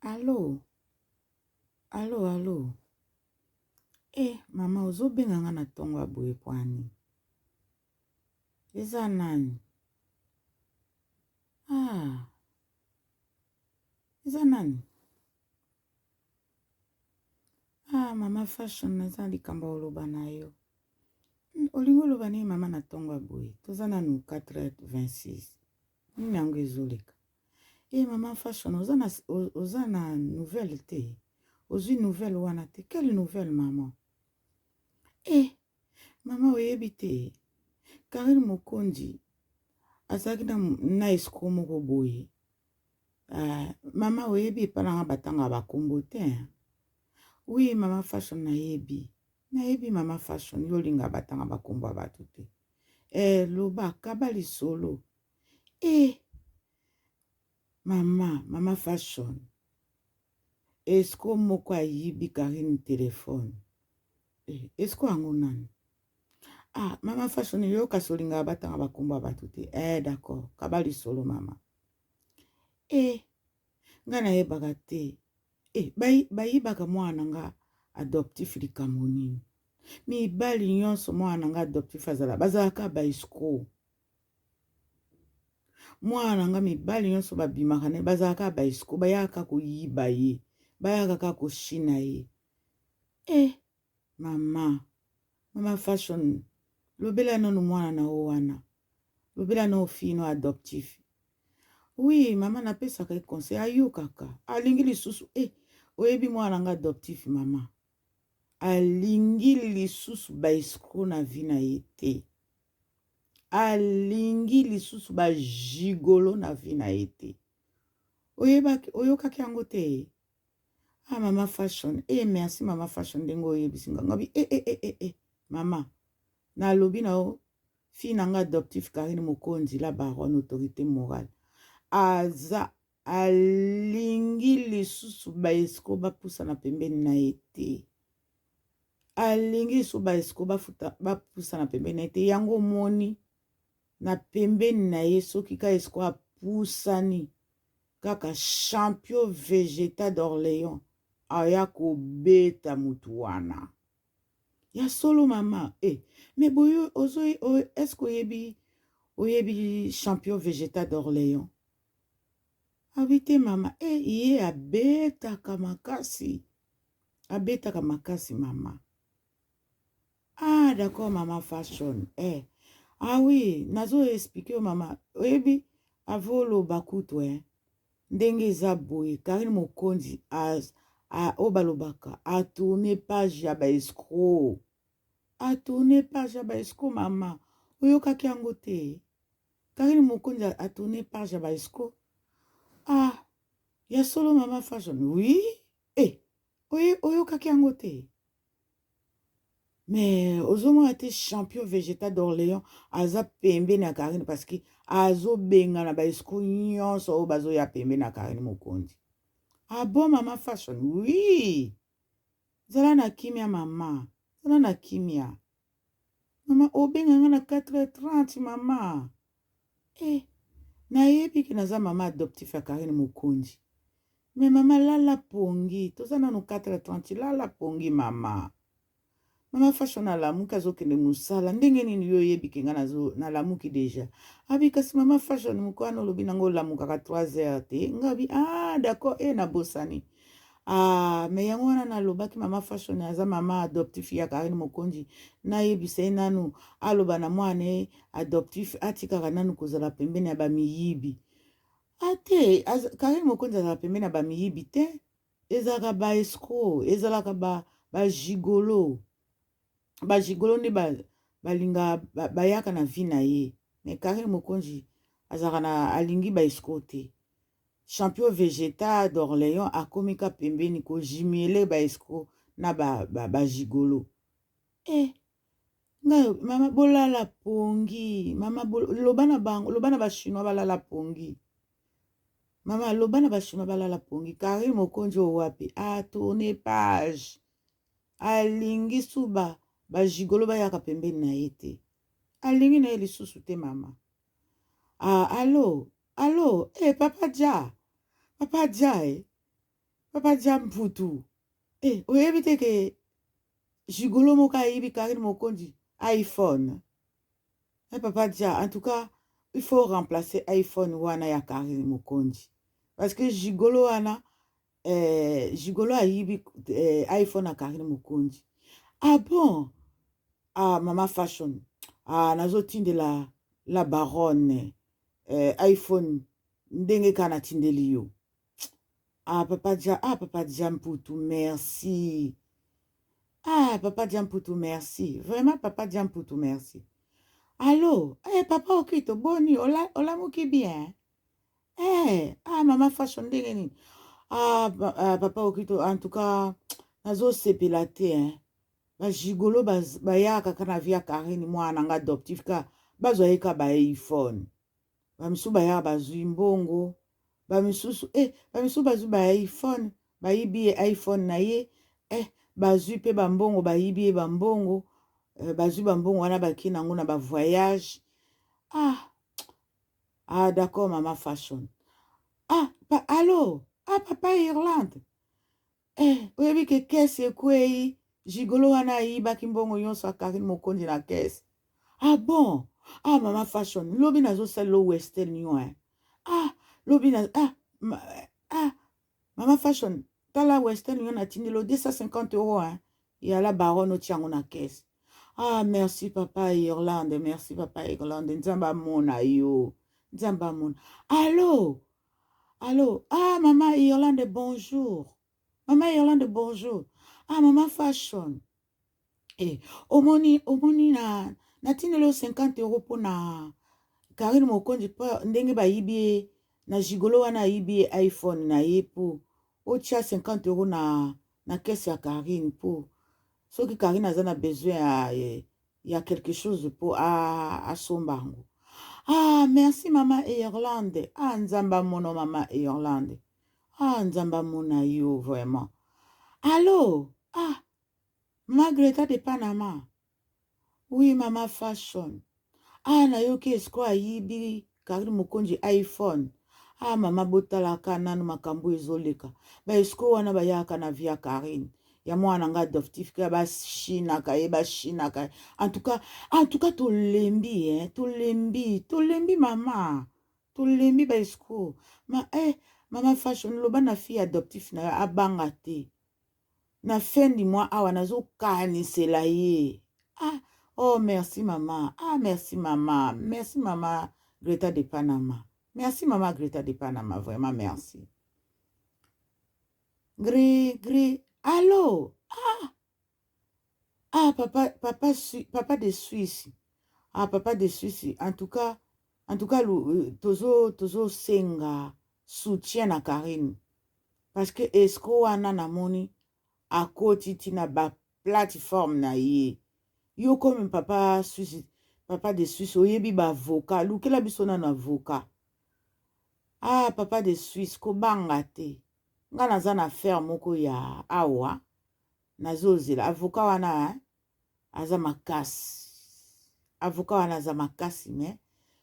Allo allo allo eh mama ozobenga nga na ntongo ya boye mpo nini? Eza nani? Ah, eza nani? Ah mama Fashion, naza likambo ya koloba na yo. Olingi oloba nini mama na ntongo ya boye? Toza nanu 4h26, nini yango ezoleka? Eh mama Fashion, oza na nouvelle te? Ozwi nouvelle wana te? Quelle nouvelle, mama? Eh mama, oyebi te Karine Mokonzi azalaki na escroc moko boye? Mama, oyebi epai nanga batangaka bakombo te. Oui mama Fashion, nayebi, nayebi mama Fashion, yo olingaka batanga bakombo ya bato te. Eh, loba, kaba lisolo. Eh mama, mama Fashion, escroc moko ayibi Karine telefone. Eh, escroc yango nani? Ah mama Fashion, yo kasi olingaka batanga bakombo ya bato te. Eh, d'accord, kaba lisolo mama. Eh, ngai nayebaka te. Eh, bayibaka mwana na nga adoptif, likambo nini? Mibali nyonso mwana na nga adoptif azala, bazalaka baescroc. Mwana na nga, mibali nyonso babimaka na ye bazalaka baescroc, bayaka koyiba ye, bayaka kaka koshina ye. Eh mama, mama Fashion, lobela nanu mwana na yo wana, lobela nano fille no adoptif. Oui mama, napesaka ye conseil, ayokaka, alingi lisusu. Eh, oyebi mwana na nga adoptif mama, alingi lisusu baescroc na vie na ye te, alingi lisusu bagigolo na vie na ye te. Oyebaki, oyokaki yango te? Ah mama Fashion, eh merci mama Fashion ndenge oyebisi nga. Ngabi eh, eh, eh, eh, eh. Mama, nalobi na yo, fille na nga adoptif Karine Mokonzi la baronne, autorité morale, aza alingi lisusu baescroc bapusana pembeni na ye te, alingi lisusu baescroc bapusana pembeni na ye te. Yango omoni na pembeni na ye, soki ka escroc apusani kaka, Champion Vegeta d'Orléans aya kobeta mutu wana. Ya solo mama? Eh, mais boyo ozo, est-ce que oyebi Champion Vegeta d'Orléans? Abi te mama. Eh, ye abetaka makasi, abetaka makasi mama. Ah d'accord mama Fashion. Eh ah oui, nazo expliquer yo mama. Oyebi, avo oloba kutu, eh ndenge eza boye, Karine Mokonzi oyo balobaka atourne page ya baescroc, atourne page ya baescroc. Mama, oyokaki yango te? Karine Mokonzi atourne page ya baescroc. Ah, ya solo mama Fashion? Oui. Eh, oyokaki yango te? Mais ozomona te Champion Végétal d'Orléans aza pembeni ya Karine parce que azobengana baescroc nyonso oyo bazoya pembeni ya Karine Mokonzi. Ah bon mama Fashion? Oui, zala na kimia mama, zala na kimia mama. Obenga nga na 4h30 mama. Eh, nayebi ke naza mama adoptif ya Karine Mokonzi, mais mama, lala pongi, toza nanu 4h30, lala pongi mama. Mama Fashion alamuki, azokende mosala. Ndenge nini yo oyebi ke nga nalamuki déjà? Abi kasi mama Fashion, moko wana olobi nango olamukaka 3 heures te. Nga bi ah d'accord, e nabosani. Ah mais yango wana nalobaki mama Fashion aza mama adoptif ya Karine Mokonzi, nayebisa ye nanu aloba na mwana ye adoptif atikaka nanu kozala pembeni ya bamiyibi. Ate Karine Mokonzi azala pembeni ya bamiyibi te, ezalaka baescroc, ezalaka bagigolo, bagigolo nde balinga bayaka na vie na ye. Mais Karine Mokonzi azalaka na alingi baescroc te. Champion Végéta d'Orléans akomi ka pembeni kojimiele baescroc na bagigolo ba, ba eh ngai mama, bolala pongi mama, loba na bango, loba na bachinois balala pongi mama, loba na bachinois balala pongi. Karine Mokonzi oyo wapi atourne page, alingi suba bagigolo bayaka pembeni na ye te, alingi na ye lisusu te mama. Ah allo allo, eh papa Dia, papa Dia, eh. Papa Dia Mputu, eh, oyebi te ke gigolo moko ayibi Karine Mokonzi iPhone? Eh, Papa Dia, en tout cas, il faut remplacer iPhone wana ya Karine Mokonzi. Parce que gigolo wana, eh, gigolo ayibi eh, iPhone ya Karine Mokonzi. Ah bon? Ah, Mama Fashion. Ah, nazotindela la baronne eh, iPhone ndenge kaka natindeli yo. Ah, Papa Dia, ah, Papa Dia Mputu, merci. Ah, Papa Dia Mputu, merci. Vraiment, Papa Dia Mputu, merci. Allo, eh, Papa Okito, boni, ola, olamuki bien? Eh, ah, Mama Fashion, ndenge nini? Ah, ah, Papa Okito, en tout cas, nazosepela te, hein. Bagigolo bayaka kaka na vie ya Karine, mwana nga adoptif ka, bazwa ye ka ba iPhone. Bamisusu bayaka bazwi mbongo, bamisusu eh, bamisusu bazwi ba iPhone, bayibi ye iPhone na ye, eh, bazwi mpe bambongo, bayibi ye bambongo, eh, bazwi bambongo wana bakei nango na bavoyage. Ah, ah, d'accord, Mama Fashion. Ah, pa, allo, ah, Papa Irlande. Eh, oyebi ke kese ekwei, gigolo wana ayibaki mbongo nyonso ya Karine Mokonzi na kese. Ah bon? Ah, Mama Fashion, lobi nazosalela o Western Union, eh. Ah, lobi na ah, ma, ah, Mama Fashion, tala Western Union natindeli o 250 €, hein. Ya la baronne otia yango na kese. Ah, merci Papa Irlande, merci Papa Irlande. Nzambe amona yo. Nzambe amona. Allo? Allo? Ah, Mama Irlande, bonjour. Mama Irlande, bonjour. Ah, Mama Fashion. Eh, omoni, omoni na natindeli yo 50 € mpona Karine Mokonzi mpo ndenge bayibi ye na gigolo wana ayibi ye iPhone na ye, mpo otia 50 € na kese ya Karine, mpo soki Karine aza na besoin ya quelque chose mpo asomba yango. Ah, merci Mama Irlande. Ah, Nzambe amona Mama Irlande. Ah, Nzambe amona yo vraiment. Allo? Ah, Margreta de Panama. Oui, Mama Fashion. Ah, nayoki escroc ayibi Karine Mokonzi iPhone. Ah, mama, botalaka nanu makambo ezoleka. Baescroc wana bayaka na vie ya Karine ya mwana nga adoptif ka, bashinaka ye, bashinaka ye. En tout cas, en tout cas, tolembi, hein, tolembi, tolembi mama, tolembi baescroc. Ma, eh, Mama Fashion, loba na fille adoptif na yo abanga te. Na fin du mois awa nazokanisela ye. Ah, oh, merci mama. Ah, merci mama, merci Mama Greta de Panama, merci Mama Greta de Panama, vraiment merci. Gri gri, allo? Ah, ah, papa, papa, papa de Suisse. Ah, papa de Suisse, en tout cas, en tout cas, tozosenga soutien na Karine parce que escroc wana namoni akoti ntina baplateforme na ye. Yo comme papa Suisse, papa de Suisse, oyebi baavocat, lukela biso nano avocat. Ah, papa de Suisse, kobanga te, nga naza na affaire moko ya awa, nazozela avocat wana, eh? Aza makasi, avocat wana aza makasi, mais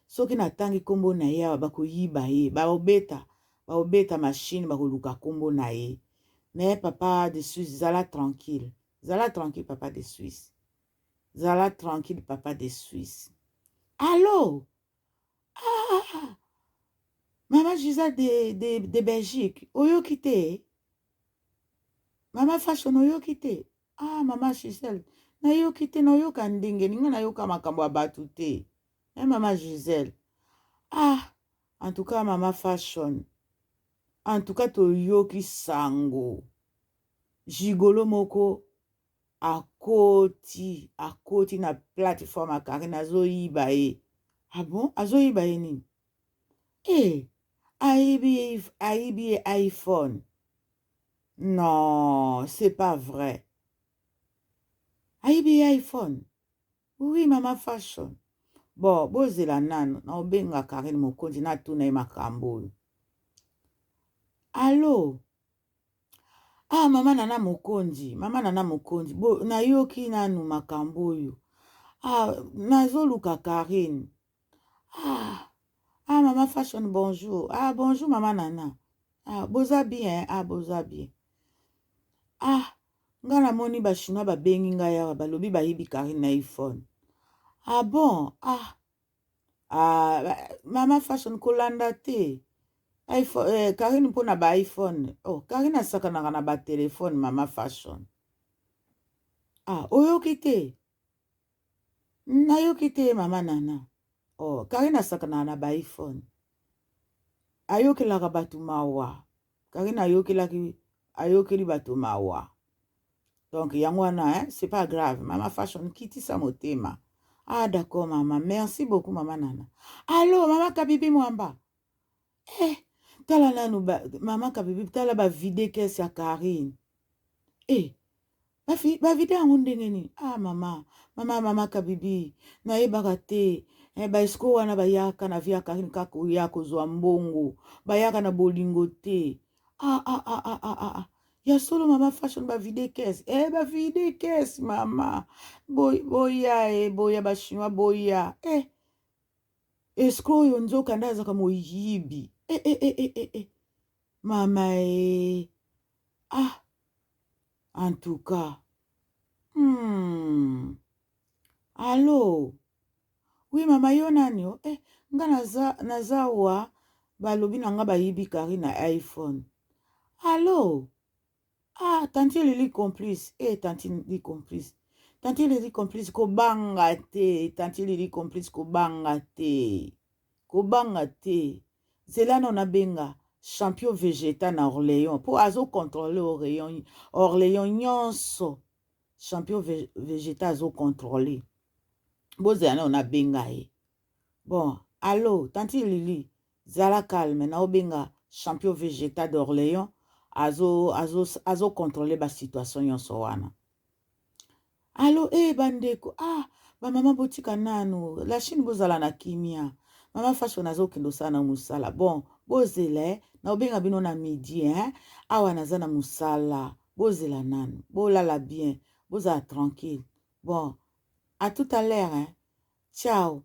soki natangi nkombo na ye awa, bakoyiba ye, baobeta, baobeta machine, bakoluka nkombo na ye. Mais papa de Suisse, zala tranquille, zala tranquille, papa de Suisse, zala tranquille, papa de Suisse. Allo? Ah, Mama Gisèle de Belgique, oyoki te? Mama Fashion, oyoki te? Ah, Mama Gisèle, nayoki te. Nayoka ndenge ninga nayoka makambo ya bato te, eh, Mama Gisèle. Ah, en tout cas, Mama Fashion, en tout cas, toyoki sango gigolo moko akoti, akoti na plateforme ya Karine, azoyiba ye. Ah bon? Azoyiba ye nini? E, ayibi ye, ayibi ye iPhone. Non, c'est pas vrai. Ayibi ye iPhone? Oui, Mama Fashion. Bon, bozela nano, naobenga Karine Mokonzi, natuna ye makambo oyo. Allo? Ah, Mama Nana Mokonzi, Mama Nana Mokonzi, bo nayoki nanu makambo oyo. Ah, nazoluka Karine. Ah, ah, Mama Fashion, bonjour. Ah, bonjour Mama Nana. Ah, boza bien? Ah, boza bien. Ah, nga namoni ba chinois babengi ngai awa, balobi bayibi Karine na iPhone. Ah bon? Ah, ah, mama Fashion, kolanda te. iPhone, Karine mpona ba iPhone. Oh, Karine asakanaka na batelefone, mama Fashion. Ah, oyoki te? Nayoki te, mama Nana. Oh, Karine asakanaka na ba iPhone. Ayokelaka bato mawa. Karine ayokelaki, ayokeli bato mawa. Donc yango wana, hein, c'est pas grave. Mama Fashion, kitisa motema. Ah d'accord, mama. Merci beaucoup, mama Nana. Allo, mama Kabibi Mwamba. Eh, tala nanu ba, mama Kabibi, tala ba vide caisse ya Karine. Eh, bavide yango ndenge nini? Ah mama, mama, mama Kabibi, nayebaka te. Eh, baescrocs wana bayaka na vie ya Karine kaka oya kozwa mbongo, bayaka na bolingo te. Ah, ah, ah, ah, ah, ah. Ya solo, mama Fashion, bavide caisse. Eh, bavide caisse, mama. Boya, e boya, bachinois boya. Eh, escroc oyo nzoka nde azaka moyibi. Eh, eh, eh, eh, eh, eh. Mama e. Ah, en tout cas. Allo? Oui, mama, yo nani o? Eh, nga naza, naza wa balobi na nga bayibi Karine na iPhone. Allo? Ah, tantine Lili complice. Eh, tantine Lili complice. Tantine Lili complice, kobanga te. Tantine Lili complice, kobanga te. Kobanga te. Zela na nabenga champion Vegeta na Orléans mpo azocontrôle Orléans, Orléans nyonso champion Vegeta azocontrôle. Bozela na nabenga ye. Bon, allo, tantine Lili, zala calme, naobenga champion Vegeta d'Orléans, azocontrôle basituation nyonso wana. Allo, e bandeko, ah, bamama, botika nanu la Chine, bozala na kimia. Mama Fashion azokende osala na mosala. Bon, bozela, eh? Naobenga bino na midi, eh? Awa naza na mosala, bozela nanu, bolala bien, bozala tranquille. Bon, à tout à l'heure, hein? Ciao.